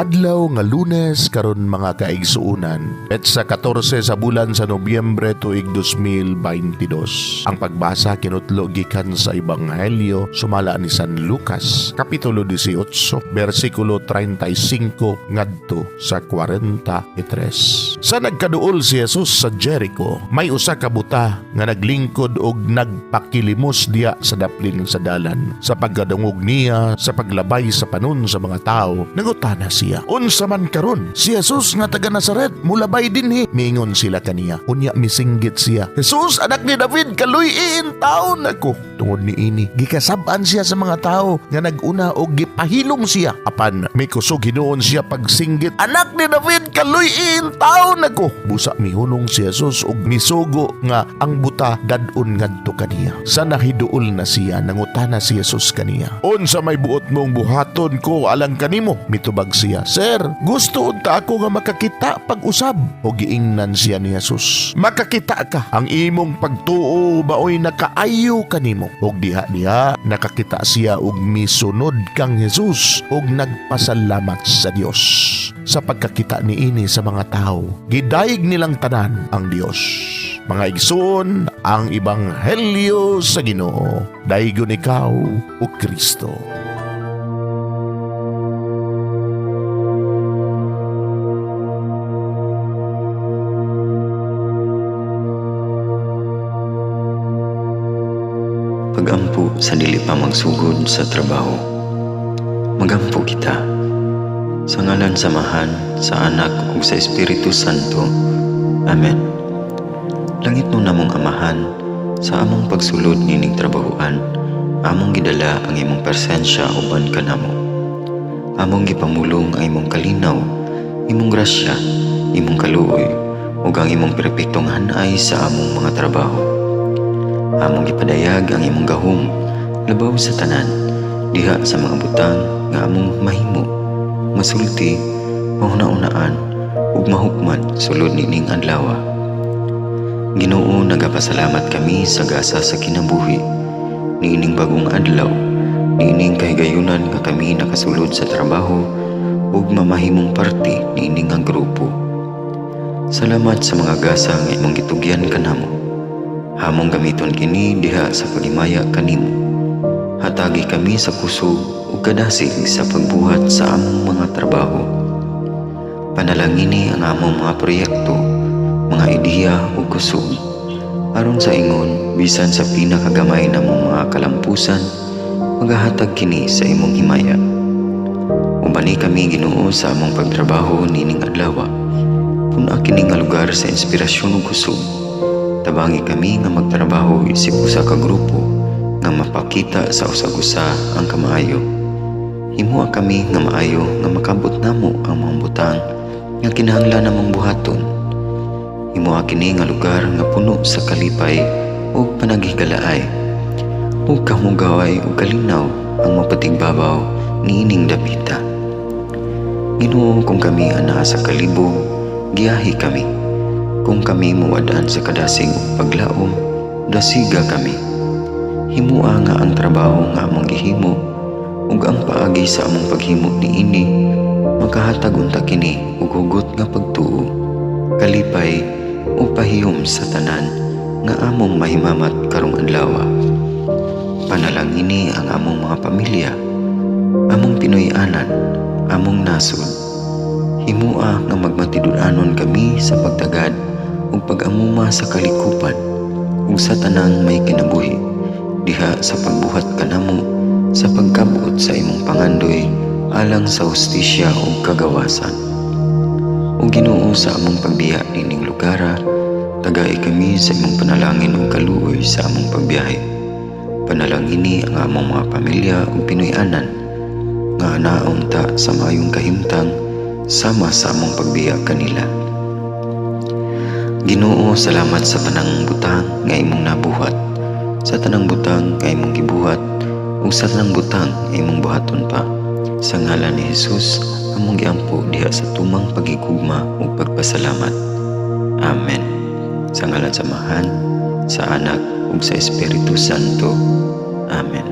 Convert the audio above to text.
Adlaw nga Lunes karon, mga kaigsuonan, petsa 14 sa bulan sa Nobyembre, tuig 2022. Ang pagbasa kinutlo gikan sa Ebanghelyo sumala ni San Lucas, kapitulo 18, bersikulo 35 ngadto sa 43. Sa nagkaduol si Jesus sa Jericho, may usa ka buta nga naglingkod og nagpakilimos diya sa daplin sa dalan. Sa pagkadungog niya sa paglabay sa panon sa mga tao, nangutana siya, "Unsa man karon? Si Jesus nga taga Nazaret mulabay dinhi." Miingon sila kaniya. Unya misinggit siya, "Jesus, anak ni David, kaluy-i intawon ako." Tungod niini, gikasab-an siya sa mga tao nga nag-una og gipahilom siya. Apan mikusog hinuon siya pagsinggit, "Anak ni David, kaluy-i intawon ako." Busa mihunong si Jesus og misugo nga ang buta dad-on ngadto kaniya. Sa nahiduol na siya, nangutana si Jesus kaniya, "Unsa may buot mong buhaton ko alang kanimo?" Mitubag siya, "Sir, gusto unta ako nga makakita pag-usab." O giingnan siya ni Jesus, "Makakita ka. Ang imong pagtuo maoy nakaayo kanimo." Og diha-diha nakakita siya og misunod kang Jesus og nagpasalamat sa Dios. Sa pagkakita niini sa mga tao, gidayeg nilang tanan ang Dios. Mga igsoon, ang Ebanghelyo sa Ginoo. Daygon ikaw, o Kristo. Pagampo sa dili pa magsugod sa trabaho. Magampo kita. Sa ngalan sa Amahan, sa Anak ug sa Espiritu Santo. Amen. Langitnon namong Amahan, sa among pagsulod nining trabahoan, among gidala ang imong presensya uban kanamo. Among gipamulong ang imong kalinaw, imong grasya, imong kaluoy, ug ang imong perpektong hanay sa among mga trabaho. Among gipadayag ang imong gahom labaw sa tanan diha sa mga butang nga among mahimo, masulti, mahuna-unaan ug mahukman sulod nining adlaw. Ginoo, nagapasalamat kami sa gasa sa kinabuhi niining bagong adlaw, niining kahigayunan nga kami nakasulod sa trabaho ug mamahimong parte niini nga grupo. Salamat sa mga gasa nga imong gitugyan kanamo. Among gamiton kini diha sa paghimaya kanimo. Hatagi kami sa kusog ug kadasig sa pagbuhat sa among mga trabaho. Panalangini ang among mga proyekto, mga ideya ug kusog. Aron sa ingon, bisan sa pinakagamay namong mga kalampusan, magahatag kini sa imong himaya. Ubani kami, Ginoo, sa among pagtrabaho nining adlaw. Pun-a kini nga lugar sa inspirasyon ug kusog. Tabangi kami nga magtrabaho isip usa ka grupo nga mapakita sa usag-usa ang kamaayo. Himoa kami nga maayo nga makabot namo ang mga butang nga kinahanglan namong buhaton. Himoa kini nga lugar nga puno sa kalipay ug panaghigalaay. Ug kahugaway ug kalinaw ang mapatigbabaw niining dapita. Ginoo, kung kami anaa sa kalibog, giyahi kami. Kung kami muwad-an sa kadasig ug paglaom, dasiga kami. Himoa nga ang trabaho nga among gihimo ug ang paagi sa among paghimo niini makahatag unta kini og hugot nga pagtuo, kalipay ug pahiyom sa tanan nga among mahimamat karong adlaw. Panalangini ang among mga pamilya, among Pinoy-anan, among nasod. Himoa nga magmatinud-anon kami sa pagtagad ug pag-amuma sa kalikupan ug sa tanang may kinabuhi diha sa pagbuhat kanamo sa pagkabot sa imong pangandoy alang sa hustisya ug kagawasan. O Ginoo, sa among pagbiya nining lugara, tagai kami sa imong panalangin ug kaluoy sa among pagbiyahe. Panalangini ang among mga pamilya ug Pinoy-anan nga anaa unta sa maayong kahimtang sama sa among pagbiya kanila. Ginoo, salamat sa tanang butang nga imong nabuhat, sa tanang butang nga imong gibuhat, ug sa tanang butang nga imong buhaton pa. Sa ngalan ni Jesus, among giampo diha sa tumang paghigugma ug pagpasalamat. Amen. Sa ngalan sa Amahan, sa Anak ug sa Espiritu Santo. Amen.